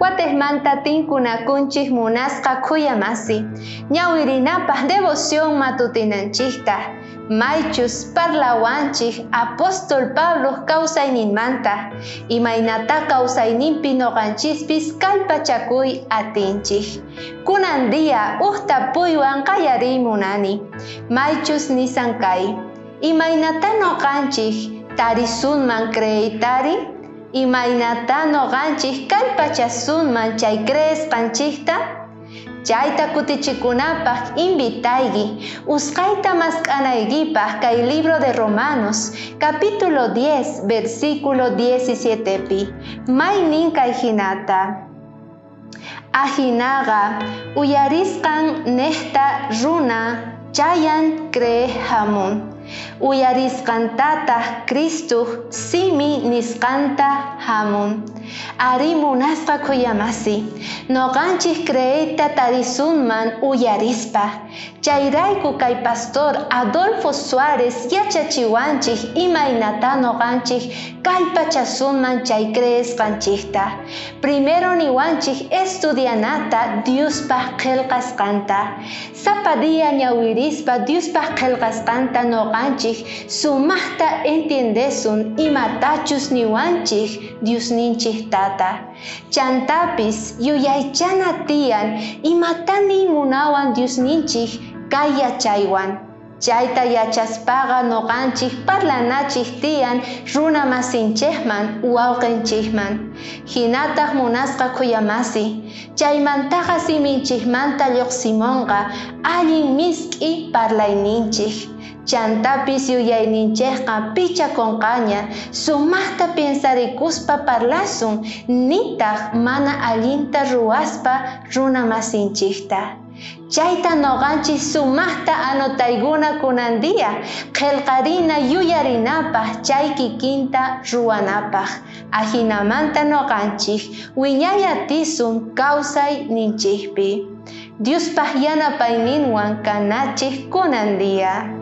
Watejmanta tinkunakunchik munasqa khuyamasi, ñawirinapaj devoción matutinanchikta, maychus parlawanchik apóstol Pablo kawsayninmanta, imaynata kawsayninpi noqanchispis kallpachakuy atinchik. Kunan día uj tapuywan qallariy munani, maychus nisan kay, imaynata noqanchik tarisunman creeytari? Imaynata noqanchik kallpachasunman chay creesqanchikta? Chayta kutichikunapaj invitayki, usqayta mask'anaykipaj kay libro de Romanos, capítulo 10, versículo 17pi. Maynin kay hinata. Ajinaqa uyarisqan nejta runa chayan creej hamun. Uyarisqantataj Cristuj simi nisqanta hamun. Ari munasqa khuyamasi, noqanchik creeyta tarisunman uyarispa. Chayrayku kay pastor Adolfo Suárez yachachiwanchik imaynata noqanchik kallpachasunman chay creesqanchikta. Primero niwanchik estudianata Diospaj qhelqasqanta. Sapa día ñawirispa Diospaj qhelqasqanta noqanchik sumajta entiendesun imatachus niwanchik Diosninchik tata. Chantapis yuyaychana tiyan imatani munawan Diosninchik kay yachaywan. Chayta yachaspaqa noqanchik parlanachik tiyan runa masinchikman wawqinchikman. Hinataq munasqa khuyamasi, chaymantaqa siminchikmanta lluqsimunqa allin misk'i parlayninchik. Chantapis yuyayninchikqa pichakunqaña sumaqta piensarikuspa parlasun nitaq mana allinta ruwaspa runa masinchikta. Chayta noqanchik sumaqta anotaykuna kunan día, qhelqarina yuyarinapaj chay kikinta ruwanapaj. Ajinamanta noqanchik wiñay atisun kawsay ninchikpi. Diospaj yanapayninwan kanachik kunan día.